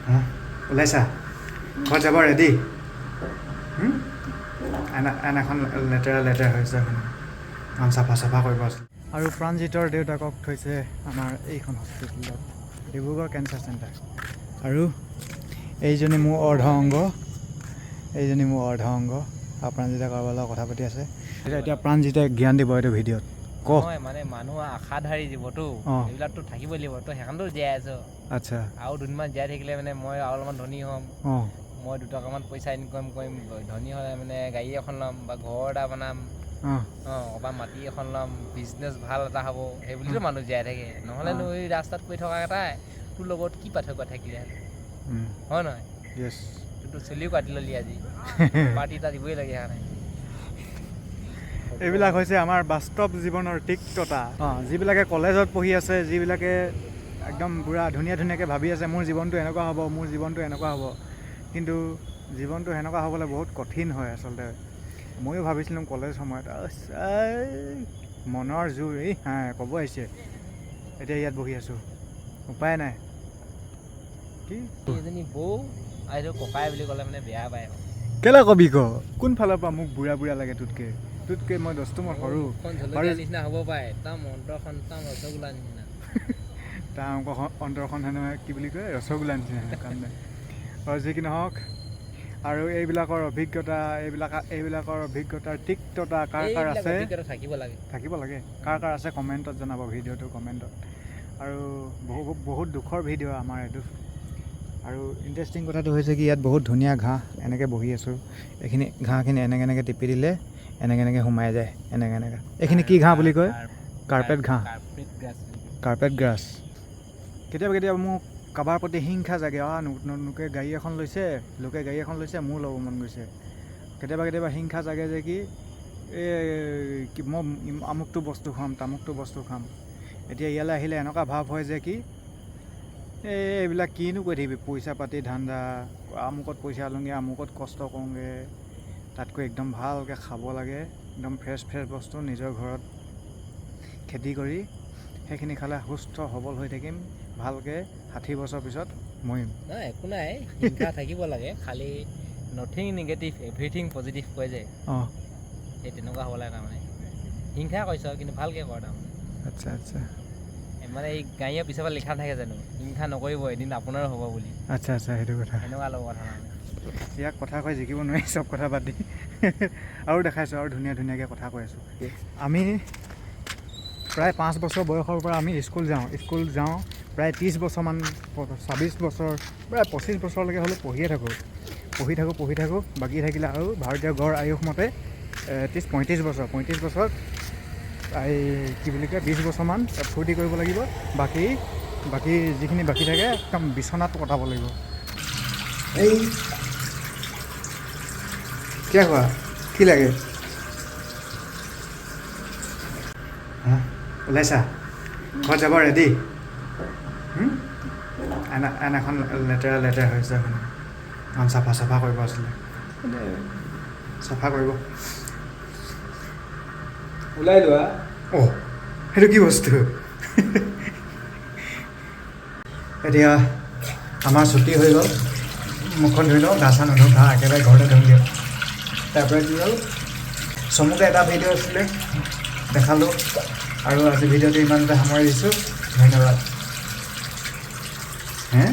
হা, ওলাইছা? ঘৰত যাব ৰেডি? আইনাখন লেতেৰা লেতেৰা হৈছে, মানে এখন চাফা চাফা কৰিব আছে। আৰু প্ৰাণজিতৰ দেউতাকক থৈছে আমাৰ এইখন হস্পিটেলত, ডিব্ৰুগড় কেঞ্চাৰ চেণ্টাৰ। আৰু এইজনী মোৰ অৰ্ধ অংগ, এইজনী মোৰ অৰ্ধ অংগ। আৰু প্ৰাণজিতে কাৰোবাৰ লগত কথা পাতি আছে। এতিয়া এতিয়া প্ৰাণজিতে জ্ঞান দিব এইটো ভিডিঅ'ত, ক। নহয়, মানে মানুহ আশাধাৰী জীৱতো। এইবিলাকতো থাকিবই লাগিব। তই সেইখনতো জীয়াই আছ। আৰু দুদিনমান জীয়াই থাকিলে মানে মই আৰু অলপমান ধনী হ'ম। মই 2 টকামান পইচা ইনকাম কৰিম। ধনী হ'লে মানে গাড়ী এখন ল'ম বা ঘৰ এটা বনাম, অঁ, বা মাটি এখন ল'ম, বিজনেছ ভাল এটা হ'ব। সেই বুলিতো মানুহ জীয়াই থাকে। নহ'লেনো এই ৰাস্তাত পৰি থকা এটাই তোৰ লগত কি পাৰ্থক্য থাকিলে হয় নহয়? য়েছ। তোৰতো চুলিও কাটি ল'লি আজি, পাৰ্টি এটা দিবই লাগে সেইকাৰণে। এইবিলাক হৈছে আমাৰ বাস্তৱ জীৱনৰ তিক্ততা। যিবিলাকে কলেজত পঢ়ি আছে, যিবিলাকে একদম পূৰা ধুনীয়া ধুনীয়াকৈ ভাবি আছে, মোৰ জীৱনটো এনেকুৱা হ'ব, মোৰ জীৱনটো এনেকুৱা হ'ব, কিন্তু জীৱনটো সেনেকুৱা হ'বলৈ বহুত কঠিন হয় আচলতে। ময়ো ভাবিছিলোঁ কলেজ সময়ত, এই মনৰ জোৰ, এই হা ক'ব আহিছে। এতিয়া ইয়াত বহি আছোঁ, উপায় নাই কি। এজনী বৌ আৰু এইটো ককাই বুলি ক'লে মানে বেয়া পায়। কেলৈ কবি ক? কোনফালৰ পৰা মোক বুঢ়া বুঢ়া লাগে? তোতকৈ তোতকৈ মই দহটো মই সৰু। মুখখন জলকীয়া নিচিনা হ'ব পাৰে, তাৰ অন্তৰখন একদম ৰসগোল্লা নিচিনা। তাৰ অন্তৰখন হেনো কি বুলি কয়, ৰসগোল্লা নিচিনা হেনো। কাম নাই আৰু। যি কি নহওক, আৰু এইবিলাকৰ অভিজ্ঞতা, এইবিলাকৰ অভিজ্ঞতাৰ তিক্ততা কাৰ কাৰ এইবিলাক আছে? অভিজ্ঞতা থাকিব লাগে। থাকিব লাগে। কাৰ কাৰ আছে কমেণ্টত জনাব, ভিডিঅ'টো কমেণ্টত। আৰু বহুত দুখৰ ভিডিঅ' আমাৰ এইটো। আৰু ইণ্টাৰেষ্টিং কথাটো হৈছে কি, ইয়াত বহুত ধুনীয়া ঘাঁহ, এনেকৈ বহি আছোঁ। এইখিনি ঘাঁহখিনি এনেকৈ এনেকৈ টিপি দিলে এনেকৈ এনেকৈ সোমাই যায়, এনেকৈ এনেকৈ। এইখিনি কি ঘাঁহ বুলি কয়? কাৰ্পেট ঘাঁহ। কাৰ্পেট গ্ৰাছ বুলি কয়। Carpet grass. কেতিয়াবা কেতিয়াবা মোক কাৰোবাৰ প্ৰতি হিংসা জাগে, লোকে গাড়ী এখন লৈছে, লোকে গাড়ী এখন লৈছে, মোৰ ল'ব মন গৈছে। কেতিয়াবা কেতিয়াবা হিংসা জাগে যে কি, এই কি মই আমুকটো বস্তু খাম, তামুকটো বস্তু খাম। এতিয়া ইয়ালৈ আহিলে এনেকুৱা ভাৱ হয় যে কি, এই এইবিলাক কিনো কৰি থাকিবি, পইচা পাতি ধান্দা, আমুকত পইচা লওঁগৈ, আমুকত কষ্ট কৰোঁগৈ, তাতকৈ একদম ভালকৈ খাব লাগে, একদম ফ্ৰেছ ফ্ৰেছ বস্তু নিজৰ ঘৰত খেতি কৰি সেইখিনি খালে সুস্থ সবল হৈ থাকিম ভালকৈ, 60 বছৰ পিছত মৰিম। নাই, একো নাই, হিংসা থাকিব লাগে। খালি নথিং নিগেটিভ, এভৰিথিং পজিটিভ কয় যে, সেই তেনেকুৱা হ'ব লাগে। তাৰমানে হিংসা কৰিছ কিন্তু ভালকৈ কৰ তাৰমানে। আচ্ছা আচ্ছা এই মানে এই গাড়ীৰ পিছৰ পৰা লিখা থাকে জানো, হিংসা নকৰিব, এদিন আপোনাৰো হ'ব বুলি। আচ্ছা আচ্ছা সেইটো কথা। সেনেকুৱা লগত কথা তাৰমানে। ইয়াক কথা কৈ জিকিব নোৱাৰি। চব কথা বাদ দি আৰু দেখাইছোঁ, আৰু ধুনীয়া ধুনীয়াকৈ কথা কৈ আছোঁ। আমি প্ৰায় 5 বছৰ বয়সৰ পৰা আমি স্কুল যাওঁ, স্কুল যাওঁ, প্ৰায় 30 বছৰমান, 26 বছৰ, প্ৰায় 25 বছৰলৈকে হ'লেও পঢ়িয়ে থাকোঁ, পঢ়ি থাকোঁ, পঢ়ি থাকোঁ। বাকী থাকিলে আৰু ভাৰতীয় গড় আয়ুস মতে 30 35 বছৰ, 35 বছৰত এই কি বুলি কয়, 20 বছৰমান ফূৰ্তি কৰিব লাগিব। বাকী বাকী যিখিনি বাকী থাকে একদম বিচনাত কটাব লাগিব। এই কিয় কোৱা, কি লাগে? হা, ওলাইছা? ঘৰত যাব ৰেডি? আইনাখন লেতেৰা লেতেৰা হৈছে, মানে এখন চাফা চাফা কৰিব আছিলে, চাফা কৰিব। ওলাই লোৱা। অ' সেইটো কি বস্তু? এতিয়া আমাৰ ছুটি হৈ গ'ল। মুখখন ধুই লওঁ, গা চা নুধো, গা একেবাৰে ঘৰতে ধুমগৈ। তাৰপৰা কি হ'ল, চমুকৈ এটা ভিডিঅ' আছিলে, দেখালোঁ। আৰু আজি ভিডিঅ'টো ইমানতে সামৰি দিছোঁ। ধন্যবাদ। হে।